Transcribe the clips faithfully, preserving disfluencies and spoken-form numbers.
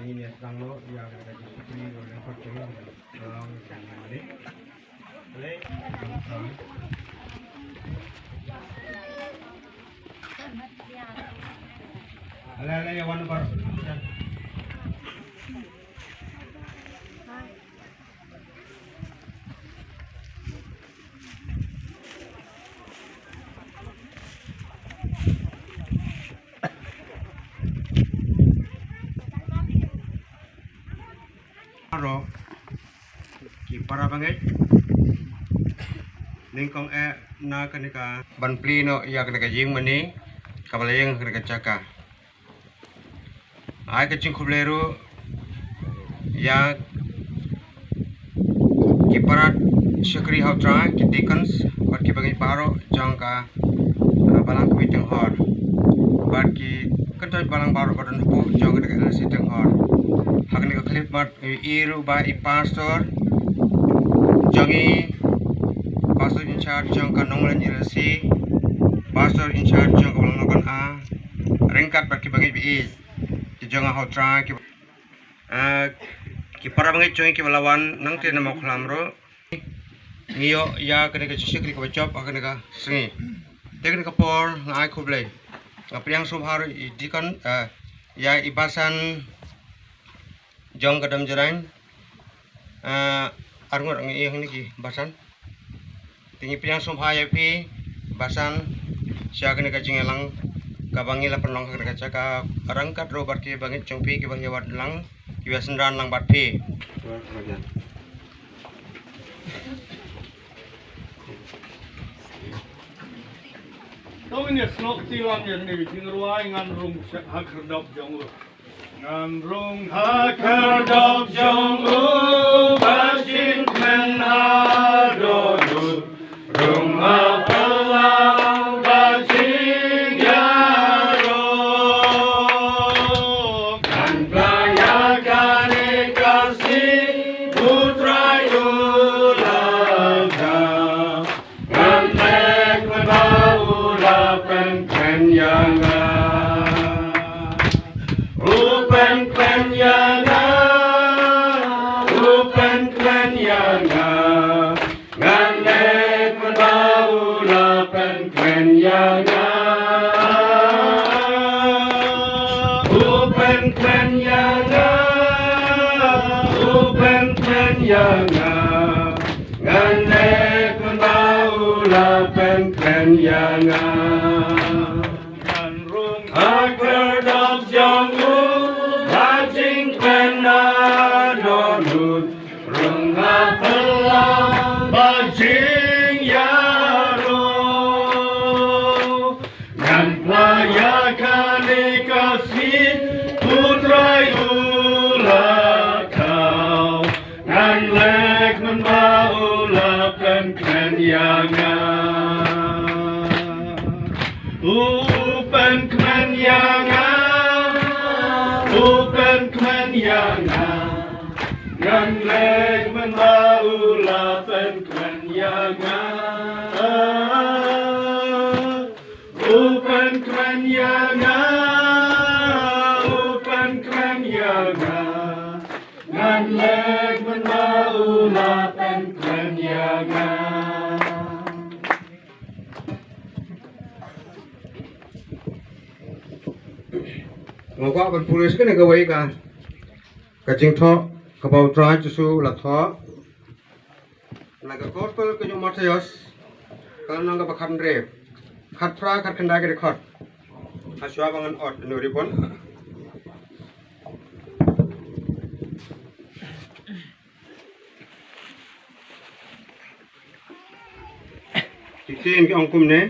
Ini yang sedang lo, ya, ada di sini, lo yang kau cari, lo yang cari. Ala, ala, ya, wan bar. Aro ki para bangeit, nyngkong eh na kane ka ban plie noh ïa kane ka jingmane kaba la ïeng ha kane ka jaka. Ai ka jingkhublei ruh ïa ki para shakri ha U Trai, ki deacons bad ki bangeit baroh jong ka, ah, balang kmie Tynghor bad ki kyntoit balang baroh ba don hapoh jong ka L C Tynghor. Ha kane ka khyllipmat i ruh ba i pastor jong i, pastor in charge jong ka Nongmlien L C, pastor in charge jong ka Balang Nongkon A, ryngkat bad ki bangeit ba ïeit ki jong nga ha U Trai, ki, ah, ki para bangeit jong i kiba la wan nangta na Mawkhlam ruh. Ngi ïoh ïa kane ka jingshakri kaba jop ha kane ka sngi. Te kane ka por nga ai khublei, nga pdiang sngewbha ruh i deacon, ah, ïa i basan jong ka Damjrain. Ah, arngut ngi ïeng hangne ki basan. Te ngi pdiang sngewbha ïa phi basan sha kane ka jingïalang kaba ngi la pynlong ha kane ka jaka, ryngkat ruh bad ki bangeit jong phi kiba ïa wad lang, kiba synran lang bad phi. To ngin ïa snoh kti lang ïa kane ka jingrwai, Ngan Rung ha Khyrdop Jong U. Ngan rung ha khyrdop jong u, ba jingkmen haduh lut. Rung ha phyllaw ba jingïaroh. Ngan pynlait ïa kane ka sngi, U Trai u la jia. Ngan leh kumba u la pynkmen ïa nga. U pynkmen ïa nga, u pynkmen ïa nga. Ngan leh kumba u la pynkmen ïa nga. U pynkmen ïa nga, u pynkmen ïa nga. Ngan leh kumba u la pynkmen ïa nga. Ngan rung ha khyrdop jong u, ba jingkmen haduh lut. Rung ha phyllaw ba jingïaroh. Ngan pynlait ïa kane ka sngi, U Trai u la khaw. Ngan leh kumba u la pynkmen ïa nga. U pynkmen ïa nga, u pynkmen ïa nga. Ngan leh kumba u la pynkmen ïa nga. U pynkmen ïa nga, u pynkmen ïa nga. Ngan leh kumba u la pynkmen ïa nga. Nga kwah ban pule sha kane kawei ka, ka jingthoh kaba U Trai Jisu u la thoh na ka Gospel ka jong u Mathaios, ka lynnong kaba khathynriew, khatphra, khatkhyndai ka dkhot. Hashwa ba ngan ot ïa u ribbon. Ki ktien ki ong kumne.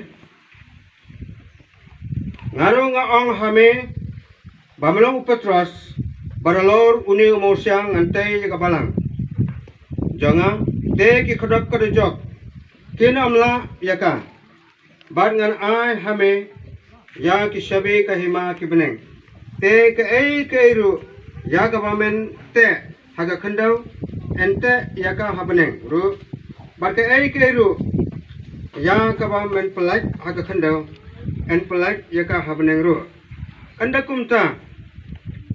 Nga ruh nga ong ha me, ba me long u Petros, bad halor une u mawsiang ngan tei ïa ka balang jong nga, te ki khyrdop ka dujok kin ym lah ïa ka. Bad ngan ai ha me ïa ki shabi ka hima ki bneng. Te kaei kaei ruh ïa kaba men teh ha ka khyndew, yn teh ïa ka ha bneng ruh. Bad kaei kaei ruh ïa kaba men pyllait ha ka khyndew, yn pyllait ïa ka ha bneng ruh. Ynda kumta,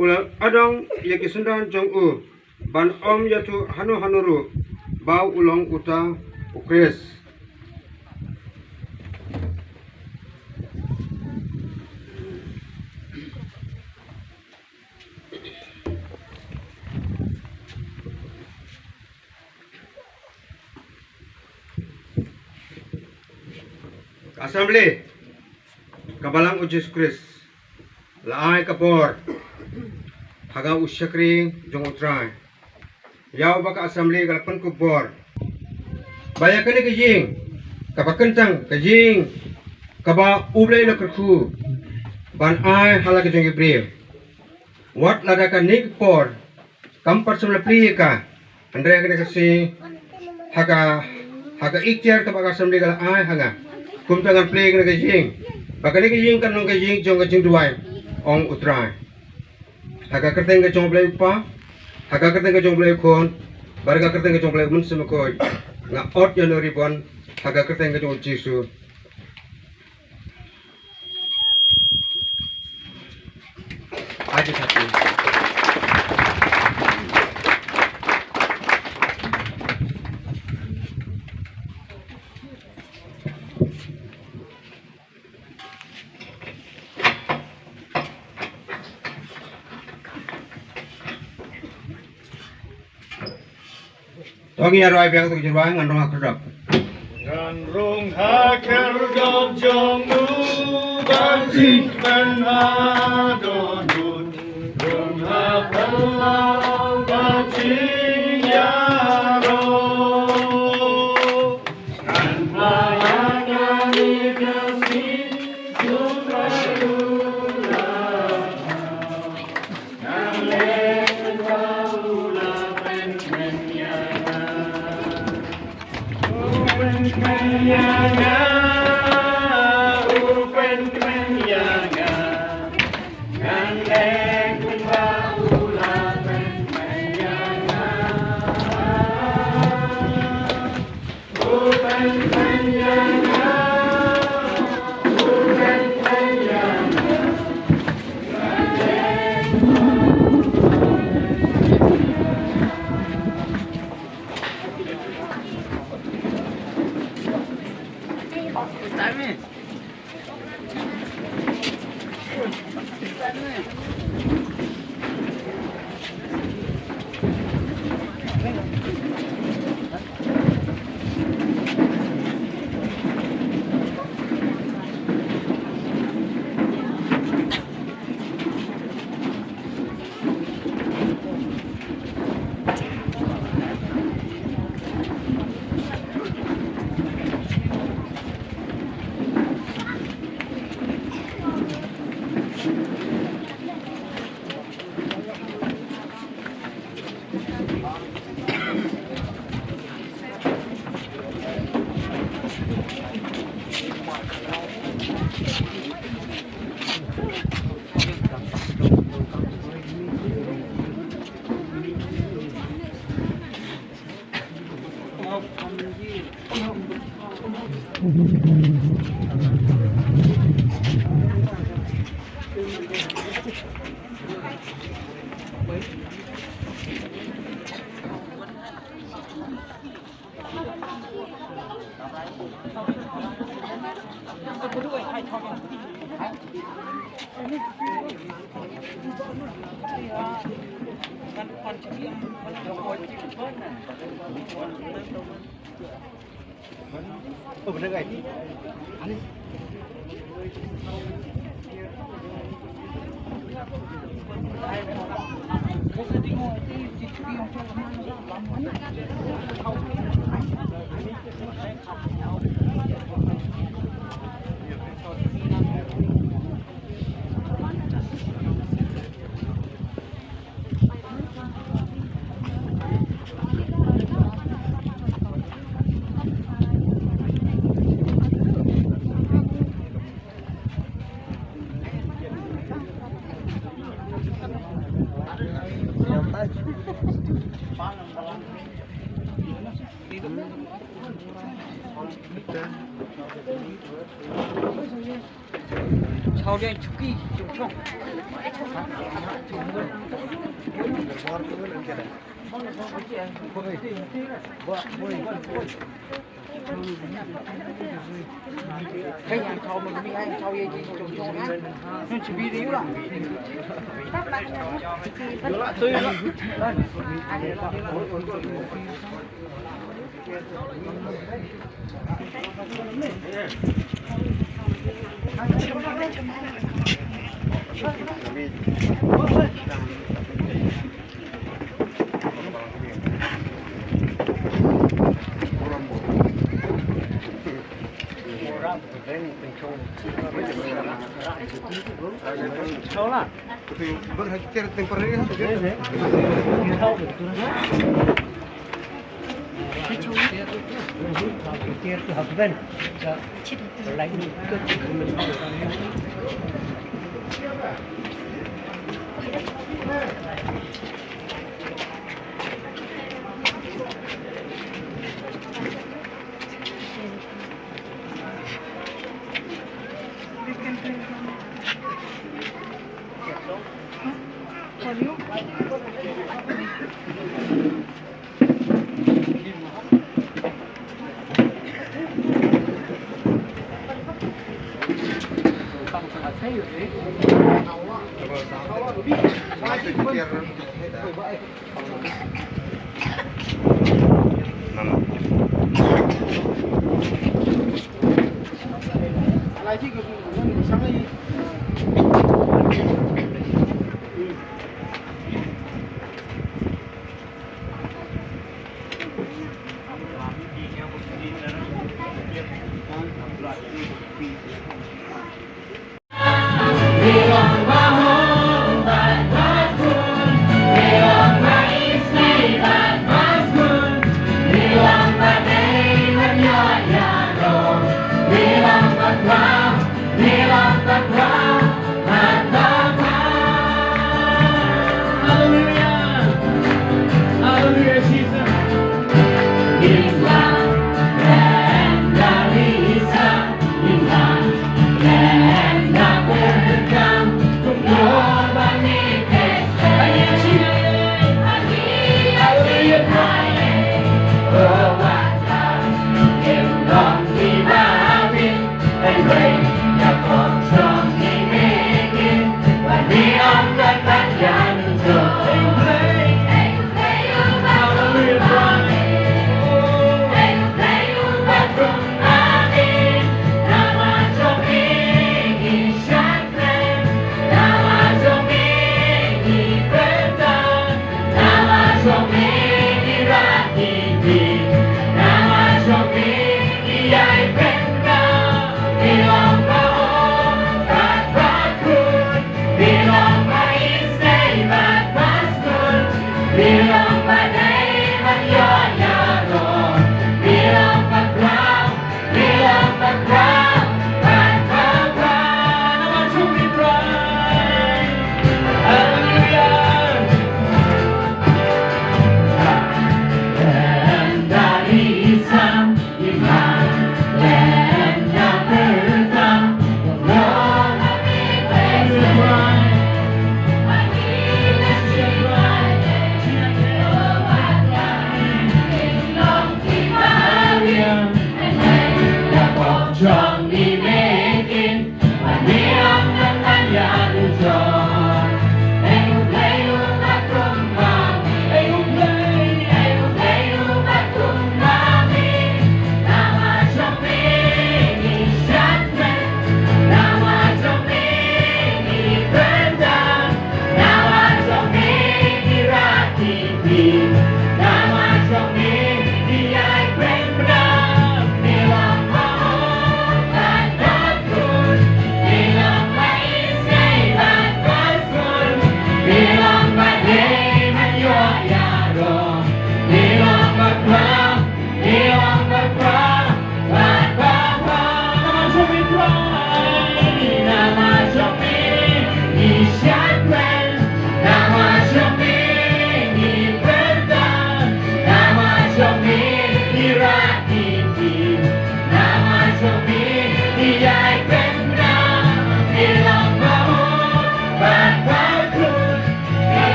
U la adong ïa ki synran jong u ban ym ïathuh hano hano ruh ba u long uta u Khrist. Ka Assembly ka Balang u Jisu Khrist la ai ka bor ha ka u shakri jong U Trai. Ïa uba ka Assembly ka la pynkup bor ba ïa kane ka ïing kaba kyntang, ka ïing kaba U Blei u la kyrkhu ban ai ha la ka jong ki briew. Wat lada kane ka por kam pat shym la plie ïa ka, hynrei ha kane ka sngi, ha ka, ha ka iktiar kaba ka Assembly ka la ai ha nga, kumta ngan plie ïa kane ka ïing ba kane ka ïing kan long ka ïing jong ka jingduwai, ong U Trai. Ha ka kyrteng ka jong U Blei U Kpa, ha ka kyrteng ka jong U Blei U Khun, bad ha ka kyrteng ka jong U Blei U Mynsiem Bakhuid, nga ot ïa une u ribbon ha ka kyrteng ka jong U Jisu. Aji satu. To ngin ïa rwai biang, to ngin ïa rwai, ngan rung ha khyrdop. Ngan rung ha khyrdop jong u ba jingpynhadon, rung ha phyllaw ba jingïaroh. Chao liang chuki, chung chung. Hey, yang chao meng ni, yang chao ye ji chung chung, eh. Nun chi bi de yu la. Yu la, tu yu la.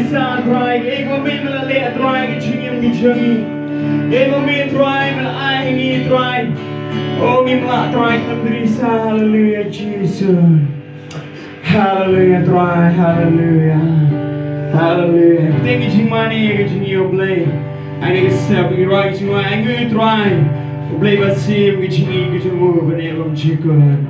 Sa Trai, ïa kaba me me la leh Trai, ka jingim ka jong ngi. Ïa kaba me Trai, me la ai ha ngi Trai. O ngim lah Trai, khlem dei sa, haleluya Jisu. Haleluya Trai, haleluya. Haleluya. Tang ka jingmane ïa ka jingïoh Blei. Ai ka step ïa Trai, ka jingmane ïa Trai. U Blei ba sim ka jingim ka jong u ba ne lam jikun.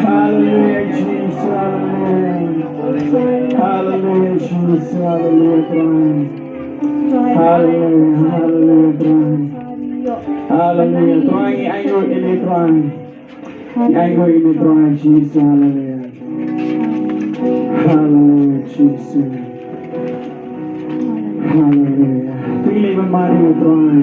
Hallelujah, Jesus, hallelujah. Hallelujah, Jesus, hallelujah, Trai. Hallelujah, hallelujah, Trai. Hallelujah, Trai, ngi ainguh ïa me, Trai. Ngi ainguh ïa me, Trai, Jesus, hallelujah. Hallelujah, Jesus. Hallelujah. Pynleit ban mane ïa me, Trai.